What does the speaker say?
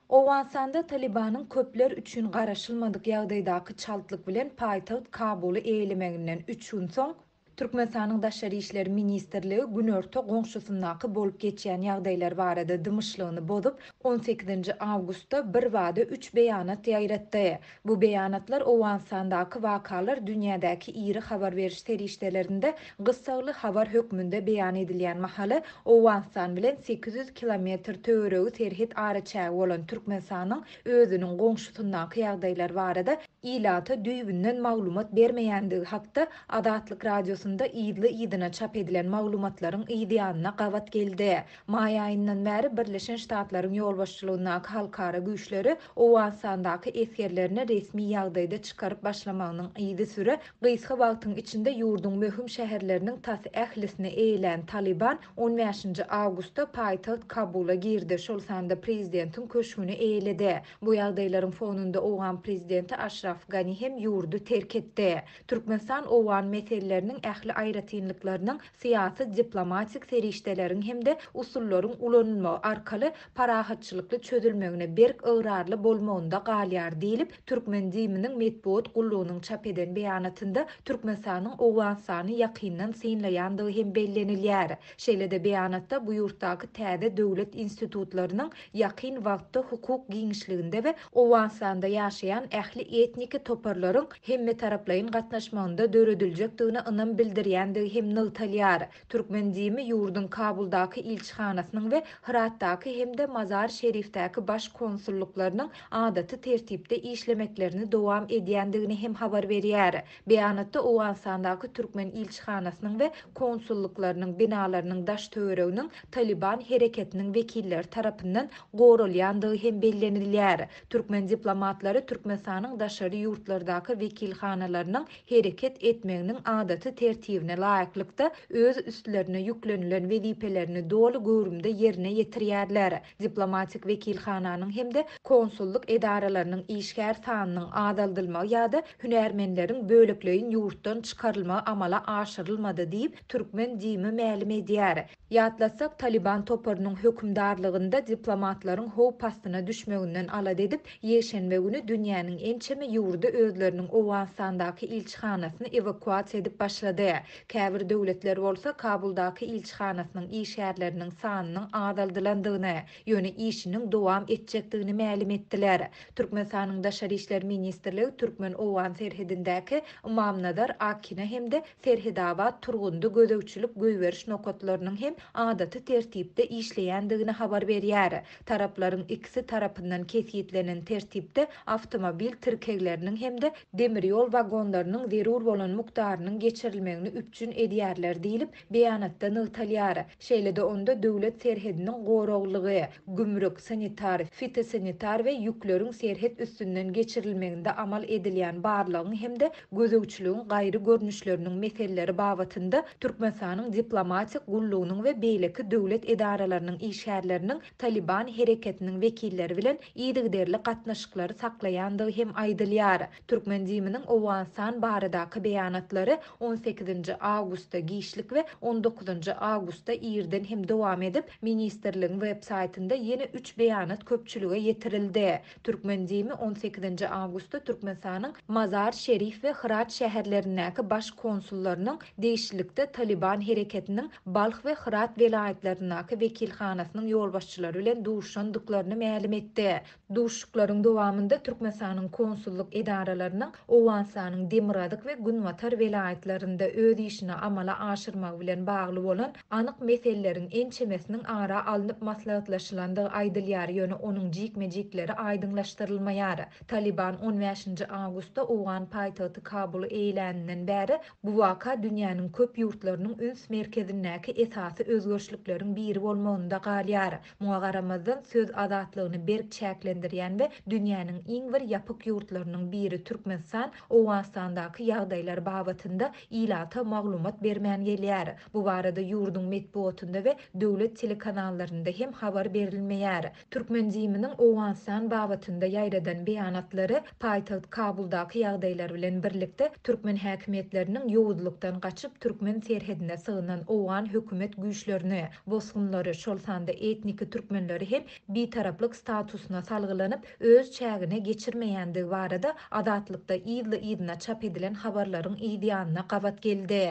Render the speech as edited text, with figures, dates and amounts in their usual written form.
Owganystanda Talybanyň köpler üçin garaşylmadyk ýagdaýdaky çaltlyk bilen paýtagt Kabuly eýelemeginden üç gün soň, Türkmenistanyň Daşary işler ministrligi günorta goňşusyndaky bolup geçýän ýagdaýlar barada dymyşlygyny bozup, on sekizinji awgustda birbada üç beýanat ýaýratdy. Bu beýanatlar Owganystandaky wakalar dünýädäki iri habar beriş serişdelerinde gyssagly habar hökmünde beýan edilýän mahaly, Owganystan bilen 800 kilometr töweregi serhet araçägi bolan Türkmenistanyň özüniň goňşusyndaky ýagdaýlar barada ilata düýbünden maglumat bermeýändigi hakda Azatlyk Radiosynda yzly-yzyna çap edilen maglumatlaryň yzýanyna gabat geldi. Maý aýyndan bäri Birleşen Ştatlaryň ýolbaşçylygyndaky halkara güýçleri Owganystandaky esgerlerini resmi ýagdaýda çykaryp başlamagynyň yzysüre gysga wagtyň içinde ýurduň möhüm şäherleriniň tas ählisini eýelän Talyban on bäşinji awgustda paýtagt Kabula girdi, şol sanda prezidentiň köşgüni eýeledi. Bu ýagdaýlaryň fonunda owgan prezidenti Aşraf Gani hem ýurdy terk etdi. Türkmenistan owgan meseleleriniň ähli aýratynlyklarynyň syýasy-diplomatik serişdeleriň hem-de usullaryň ulanylmagy arkaly parahatçylykly çözülmegine berk ygrarly bolmagynda galýar diýlip, türkmen DIM-niň metbugat gullugynyň çap eden beýanatynda Türkmenistanyň Owganystany ýakyndan synlaýandygy hem bellenilýär. Şeýle-de beýanatda bu ýurtdaky täze döwlet institutlarynyň ýakyn wagtda hukuk giňişliginde we Owganystanda ýaşaýan ähli etniki toparlaryň hemmetaraplaýyn gatnaşmagynda dörediljekdigine ynam bildirýändigi hem nygtalýar. Türkmen DIM-i ýurduň Kabuldaky ilçihanasynyň we Hyratdaky hem-de Mazar-Şerifdäki baş konsullyklarynyň adaty tertipde işlemeklerini dowam edýändigini hem habar berýär. Beýanatda Owganystandaky türkmen ilçihanasynyň we konsullyklarynyň binalarynyň daş-töwereginiň Talyban hereketiniň wekilleri tarapyndan goralýandygy hem bellenilýär. Türkmen diplomatlary Türkmenistanyň daşary ýurtlardaky wekilhanalarynyň hereket etmeginiň adaty tertibine laýyklykda öz üstlerine ýüklenilen wezipelerini doly göwrümde ýerine ýetirýärler. Diplomatik wekilhananyň hem-de konsullyk edaralarynyň işgär sanynyň azaldylmagy ýa-da hünärmenleriň bölekleýin ýurtdan çykarylmagy amala aşyrylmady diýip, türkmen DIM-i mälim edýär. Ýatlatsak, Talyban toparynyň hökümdarlygynda diplomatlaryň howp astyna düşmeginden alada edip, ýekşenbe güni dünýäniň ençeme ýurdy özleriniň Owganystandaky ilçihanasyny ewakuasiýa edip başlady. Käbir döwletler bolsa Kabuldaky ilçihanasynyň işgärleriniň sanynyň azaldylandygyny, ýöne işiniň dowam etjekdigini mälim etdiler. Türkmenistanyň Daşary işler ministrligi türkmen-owgan serhedindäki Ymamnazar, Akina hem-de Serhedabat, Turgundy gözegçilik-goýberiş nokatlarynyň hem adaty tertipde işleýändigini habar berýär. Taraplaryň ikisi tarapyndan kesgitlenen tertipde awtomobil tirkegleriniň hem-de demir ýol wagonlarynyň zerur bolan mukdarynyň geçirilmegini üpjün edýärler diýlip, beýanatda nygtalýar. Şeýle-de onda döwlet serhediniň goraglygy, gümrük, sanitar, fitosanitar we ýükleriň serhet üstünden geçirilmeginde amal edilýän barlagyň hem-de gözegçiligiň gaýry görnüşleriniň meseleleri babatynda Türkmenistanyň diplomatik gullugynyň we beýleki döwlet edaralarynyň işgärleriniň Talyban hereketiniň wekilleri bilen yzygiderli gatnaşyklary saklaýandygy hem aýdylýar. Türkmen DIM-niň Owganystan baradaky beýanatlary on sekizinji awgustda giçlik we on dokuzynjy awgustda irden hem dowam edip, ministrligiň web saýtynda ýene üç beýanat köpçülige ýetirildi. Türkmen DIM-i on sekizinji awgustda Türkmenistanyň Mazar-Şerif we Hyrat şäherlerindäki baş konsullarynyň degişlilikde Talyban hereketiniň Balh we Hyrat welaýatlaryndaky wekilhanasynyň ýolbaşçylary bilen duşuşandyklaryny mälim etdi. Duşuşyklaryň dowamynda Türkmenistanyň konsullyk edaralarynyň Owganystanyň demirgazyk we günbatar welaýatlarynda öz işini amala aşyrmagy bilen bagly bolan anyk meseleleriň ençemesiniň ara alnyp maslahatlaşylandygy aýdylýar, ýöne onuň jikme-jikleri aýdyňlaşdyrylmaýar. Talyban on bäşinji awgustda owgan paýtagty Kabuly eýeläninden bäri bu waka dünýäniň köp ýurtlarynyň üns merkezindäki esasy özgerişlikleriň biri bolmagynda galýar. Muňa garamazdan, söz azatlygyny berk çäklendirýän we dünýäniň iň bir ýapyk ýurtlarynyň. ýurtlarynyň biri Türkmenistan Owganystandaky ýagdaýlar babatynda ilata maglumat bermän gelýär. Bu barada ýurduň metbugatynda we döwlet telekanallarynda hem habar berilmeýär. Türkmen DIM-niň Owganystan babatynda ýaýradan beýanatlary paýtagt Kabuldaky ýagdaýlar bilen birlikde, türkmen häkimiýetleriniň ýowuzlykdan gaçyp türkmen serhedine sygynan owgan hökümet güýçlerini, bosgunlary, şol sanda etniki türkmenleri hem bitaraplyk statusyna salgylanyp, öz çägine geçirmeýändigi barada Azatlykda yzly-yzyna çap edilen habarlaryň yzýanyna gabat geldi.